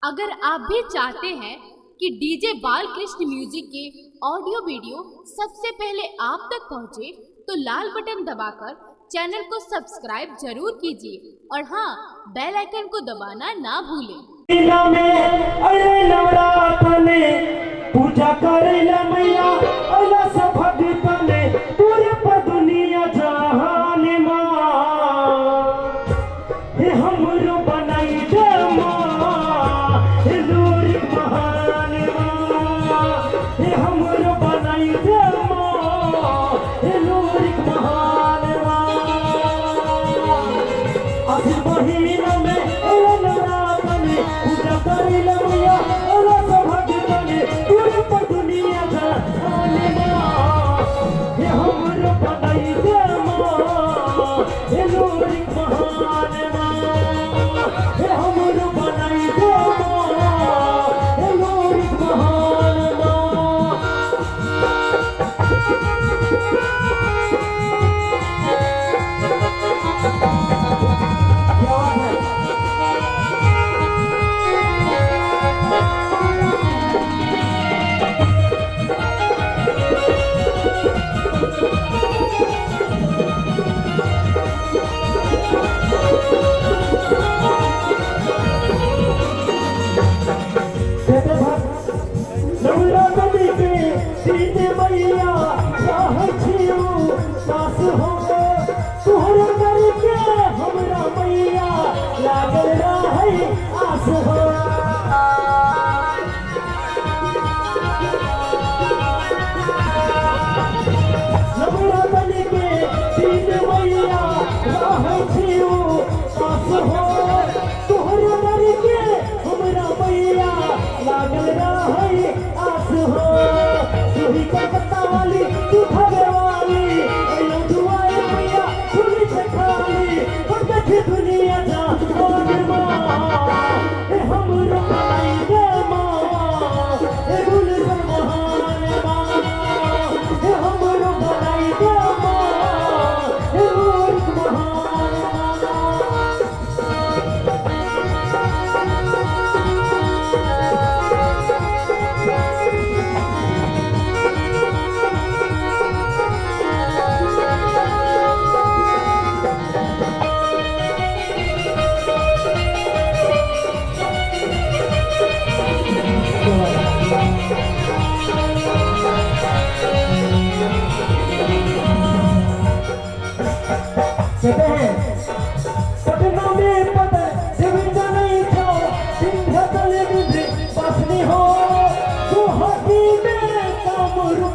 अगर आप भी चाहते हैं कि डीजे बालकृष्ण म्यूजिक के ऑडियो वीडियो सबसे पहले आप तक पहुंचे, तो लाल बटन दबाकर चैनल को सब्सक्राइब जरूर कीजिए और हाँ, बेल आइकन को दबाना ना भूलें। पूजा करेला मैया अला सब भक्तने पूरे पर दुनिया जहान मां हे हमरो बनाई दे मां हे नूर महान मां हे हमरो बनाई दे मां हे नूर महान मां आसिर महीना में अला नवरातने पूजा करेला मैया अला सब भक्तने पूरे पर दुनिया जहान मां हे हमरो बनाई दे मां हे नूर महान मां हे हमरो बनाई दे मां हे नूर महान मां। क्या बात है। नवरात्रि के सीते मैया चाहै छियौ सास हो तोहर करके हमरा मैया लागल रहै आस हो। नवरात्रि के सीते मैया चाहै छियौ सास हो तोहर करके हमरा मैया लागल रहै आस हो। तू कलकत्ता वाली तू खबर वाली अयो दुआए मैया खुली छै खाली पर देखी दुनिया जहान मां हे हमरो बनाई दे मां हे गुलशन महान मां हे हमरो बनाई दे मां हे नूर महान मां। कहते हैं पटना में पटन देवी नहीं छो विंध्याचल विंध्य वासिनी हो गुवाहाटी में कामरूप